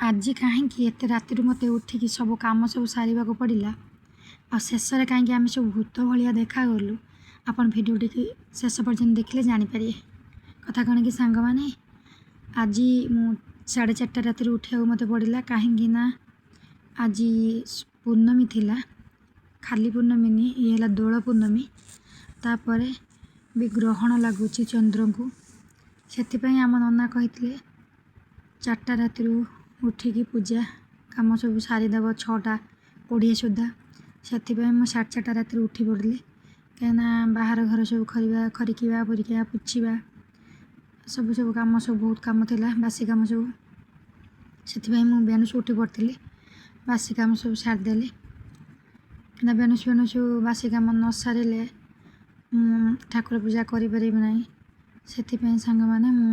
ଆଜି କାହିଁକି ଏତେ ରାତିରୁ ମୋତେ ଉଠିକି ସବୁ କାମ ସବୁ ସାରିବାକୁ ପଡ଼ିଲା ଆଉ ଶେଷରେ କାହିଁକି ଆମେ ସବୁ ଭୂତ ଭଳିଆ ଦେଖାଗଲୁ, ଆପଣ ଭିଡ଼ିଓଟିକି ଶେଷ ପର୍ଯ୍ୟନ୍ତ ଦେଖିଲେ ଜାଣିପାରିବେ। କଥା କ'ଣ କି ସାଙ୍ଗମାନେ, ଆଜି ମୁଁ 4:30 ରାତିରୁ ଉଠିବାକୁ ମୋତେ ପଡ଼ିଲା। କାହିଁକି ନା ଆଜି ପୂର୍ଣ୍ଣମୀ ଥିଲା। ଖାଲି ପୂର୍ଣ୍ଣମୀ ନି, ଇଏ ହେଲା ଦୋଳ ପୂର୍ଣ୍ଣମୀ। ତାପରେ ବି ଗ୍ରହଣ ଲାଗୁଛି ଚନ୍ଦ୍ରଙ୍କୁ। ସେଥିପାଇଁ ଆମ ନନା କହିଥିଲେ 4ଟା ରାତିରୁ ଉଠିକି ପୂଜା କାମ ସବୁ ସାରିଦେବ 6:20 ସୁଦ୍ଧା। ସେଥିପାଇଁ ମୁଁ 4:30 ରାତିରୁ ଉଠି ପଡ଼ିଲି, କାହିଁକିନା ବାହାର ଘର ସବୁ ଖରିକିବା, ପୋରିକିବା, ପୋଛିବା, ସବୁ ସବୁ କାମ ସବୁ ବହୁତ କାମ ଥିଲା, ବାସି କାମ ସବୁ। ସେଥିପାଇଁ ମୁଁ ବେଣୁସୁ ଉଠି ପଡ଼ିଥିଲି, ବାସି କାମ ସବୁ ସାରିଦେଲି। କାହିଁକିନା ବେଣୁସୁ ବେଣୁସୁ ବାସି କାମ ନ ସାରିଲେ ମୁଁ ଠାକୁର ପୂଜା କରିପାରିବି ନାହିଁ। ସେଥିପାଇଁ ସାଙ୍ଗମାନେ, ମୁଁ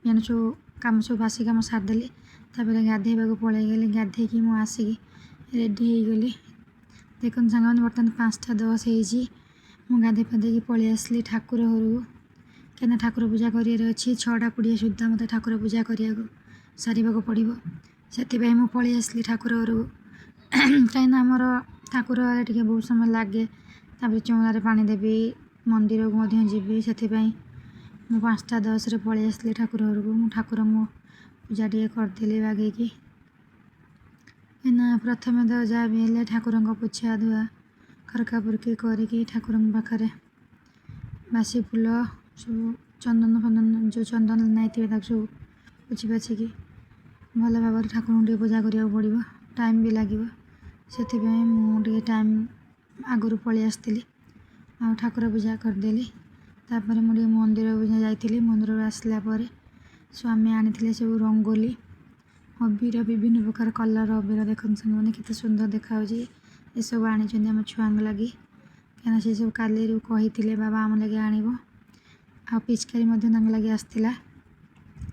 ବେଣୁସୁ କାମ ସବୁ ବାସି କାମ ସାରିଦେଲି। ତାପରେ ଗାଧେଇବାକୁ ପଳେଇଗଲି। ଗାଧେଇକି ମୁଁ ଆସିକି ରେଡ଼ି ହେଇଗଲି। ଦେଖନ୍ତୁ ସାଙ୍ଗମାନେ, ବର୍ତ୍ତମାନ 5:10 ହେଇଛି। ମୁଁ ଗାଧେଇ ପାଧେଇକି ପଳେଇ ଆସିଲି ଠାକୁର ଘରକୁ, କାହିଁକିନା ଠାକୁର ପୂଜା କରିବାର ଅଛି। 6:20 ସୁଦ୍ଧା ମୋତେ ଠାକୁର ପୂଜା କରିବାକୁ ସାରିବାକୁ ପଡ଼ିବ। ସେଥିପାଇଁ ମୁଁ ପଳେଇ ଆସିଲି ଠାକୁର ଘରକୁ, କାହିଁକିନା ଆମର ଠାକୁର ଘରେ ଟିକେ ବହୁତ ସମୟ ଲାଗେ। ତାପରେ ଚଉଁରାରେ ପାଣି ଦେବି, ମନ୍ଦିରକୁ ମଧ୍ୟ ଯିବି। ସେଥିପାଇଁ ମୁଁ 5:10ରେ ପଳେଇ ଆସିଲି ଠାକୁର ଘରକୁ। ମୁଁ ଠାକୁରଙ୍କୁ ପୂଜା ଟିକେ କରିଦେଲି ବାଗେଇକି, କାହିଁକିନା ପ୍ରଥମେ ତ ଯାହା ବି ହେଲେ ଠାକୁରଙ୍କ ପୋଛା ଧୁଆ ଖରକା ଖରକି କରିକି ଠାକୁରଙ୍କ ପାଖରେ ବାସି ଫୁଲ ସବୁ, ଚନ୍ଦନ ଫନ୍ଦନ, ଯେଉଁ ଚନ୍ଦନ ନାଇଥିବେ ତାକୁ ସବୁ ପୋଛି ପାଛିକି ଭଲ ଭାବରେ ଠାକୁରଙ୍କୁ ଟିକେ ପୂଜା କରିବାକୁ ପଡ଼ିବ। ଟାଇମ୍ ବି ଲାଗିବ। ସେଥିପାଇଁ ମୁଁ ଟିକେ ଟାଇମ୍ ଆଗରୁ ପଳେଇ ଆସିଥିଲି ଆଉ ଠାକୁର ପୂଜା କରିଦେଲି। ତାପରେ ମୁଁ ଟିକେ ମନ୍ଦିରକୁ ଯାଇଥିଲି। ମନ୍ଦିରରୁ ଆସିଲା ପରେ ସ୍ୱାମୀ ଆଣିଥିଲେ ସବୁ ରଙ୍ଗୋଲି, ଅବିର, ବିଭିନ୍ନ ପ୍ରକାର କଲର୍ ଅବିର। ଦେଖନ୍ତୁ ସାଙ୍ଗମାନେ, କେତେ ସୁନ୍ଦର ଦେଖାଯାଉଛି। ଏସବୁ ଆଣିଛନ୍ତି ଆମ ଛୁଆଙ୍କ ଲାଗି, କାହିଁକିନା ସେସବୁ କାଲିରୁ କହିଥିଲେ, ବାବା ଆମ ଲାଗି ଆଣିବ। ଆଉ ପିଚକାରୀ ମଧ୍ୟ ତାଙ୍କ ଲାଗି ଆସିଥିଲା।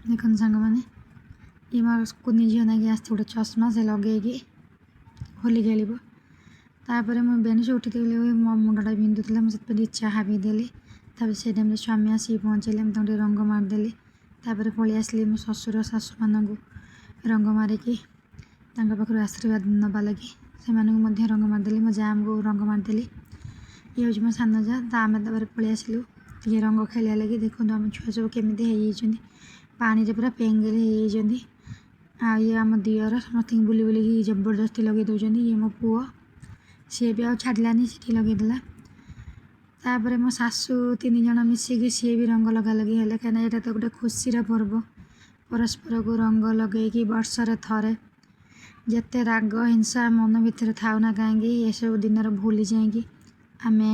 ଦେଖନ୍ତୁ ସାଙ୍ଗମାନେ, ଇଏ ମୋର କୁନି ଝିଅ ନାଗି ଆସିଛି ଗୋଟେ ଚଷମା, ସେ ଲଗେଇକି ହୋଲି ଖେଳିବ। ତାପରେ ମୁଁ ବେଣୁସୁ ଉଠିଥିଲି, ମୋ ମୁଣ୍ଡଟା ବିନ୍ଧୁଥିଲା। ମୁଁ ସେଥିପାଇଁ ଟିକେ ଚାହା ପିଇଦେଲି। ତାପରେ ସେ ଟାଇମ୍ରେ ସ୍ୱାମୀ ଆସିକି ପହଞ୍ଚିଲେ। ମୁଁ ତାଙ୍କୁ ଟିକେ ରଙ୍ଗ ମାରିଦେଲି। ତାପରେ ପଳେଇ ଆସିଲି ମୋ ଶ୍ୱଶୁର ଶାଶୁମାନଙ୍କୁ ରଙ୍ଗ ମାରିକି ତାଙ୍କ ପାଖରୁ ଆଶୀର୍ବାଦ ନେବା ଲାଗି। ସେମାନଙ୍କୁ ମଧ୍ୟ ରଙ୍ଗ ମାରିଦେଲି। ମୋ ଯାଆଙ୍କୁ ରଙ୍ଗ ମାରିଦେଲି। ଇଏ ହେଉଛି ମୋ ସାନ ଯାଆ। ତା ଆମେ ତାପରେ ପଳେଇ ଆସିଲୁ ଟିକେ ରଙ୍ଗ ଖେଳିବା ଲାଗି। ଦେଖନ୍ତୁ ଆମ ଛୁଆ ସବୁ କେମିତି ହେଇଯାଇଛନ୍ତି, ପାଣିରେ ପୁରା ପେଙ୍ଗେଲ ହେଇଯାଇଛନ୍ତି। ଆଉ ଇଏ ଆମ ଦିଅର ସମସ୍ତଙ୍କୁ ବୁଲି ବୁଲିକି ଜବରଦସ୍ତି ଲଗେଇ ଦେଉଛନ୍ତି। ଇଏ ମୋ ପୁଅ, ସିଏ ବି ଆଉ ଛାଡ଼ିଲାନି, ସେଠି ଲଗେଇଦେଲା। ତାପରେ ମୋ ଶାଶୁ ତିନି ଜଣ ମିଶିକି ସିଏ ବି ରଙ୍ଗ ଲଗାଲଗି ହେଲେ, କାହିଁକିନା ଏଇଟା ତ ଗୋଟେ ଖୁସିର ପର୍ବ। ପରସ୍ପରକୁ ରଙ୍ଗ ଲଗେଇକି ବର୍ଷରେ ଥରେ ଯେତେ ରାଗ ହିଂସା ମନ ଭିତରେ ଥାଉ ନା କାହିଁକି, ଏସବୁ ଦିନର ଭୁଲି ଯାଇକି ଆମେ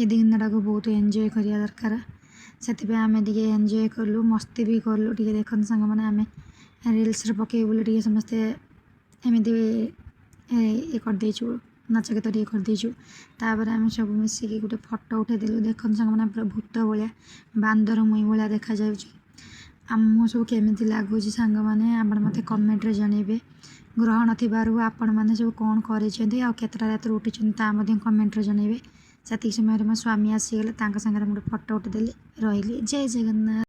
ଏ ଦିନଟାକୁ ବହୁତ ଏନ୍ଜୟ କରିବା ଦରକାର। ସେଥିପାଇଁ ଆମେ ଟିକେ ଏନ୍ଜୟ କଲୁ, ମସ୍ତି ବି କଲୁ ଟିକେ। ଦେଖନ୍ତୁ ସାଙ୍ଗମାନେ, ଆମେ ରିଲ୍ସରେ ପକେଇବୁ ବୋଲି ଟିକେ ସମସ୍ତେ ଏମିତି ଇଏ କରିଦେଇଛୁ, ନାଚ ଗୀତ ଟିକେ କରିଦେଇଛୁ। ତାପରେ ଆମେ ସବୁ ମିଶିକି ଗୋଟେ ଫଟୋ ଉଠେଇଦେଲୁ। ଦେଖନ୍ତୁ ସାଙ୍ଗମାନେ, ପୁରା ଭୂତ ଭଳିଆ, ବାନ୍ଦର ମୁଇଁ ଭଳିଆ ଦେଖାଯାଉଛି। ଆମ ସବୁ କେମିତି ଲାଗୁଛି ସାଙ୍ଗମାନେ, ଆପଣ ମୋତେ କମେଣ୍ଟରେ ଜଣେଇବେ। ଗ୍ରହଣ ଥିବାରୁ ଆପଣମାନେ ସବୁ କ'ଣ କରିଛନ୍ତି ଆଉ କେତେଟା ରାତିରୁ ଉଠିଛନ୍ତି, ତା ମଧ୍ୟ କମେଣ୍ଟରେ ଜଣେଇବେ। ସେତିକି ସମୟରେ ମୋ ସ୍ୱାମୀ ଆସିଗଲେ, ତାଙ୍କ ସାଙ୍ଗରେ ମୁଁ ଗୋଟେ ଫଟୋ ଉଠେଇଦେଲି। ରହିଲି, ଜୟ ଜଗନ୍ନାଥ।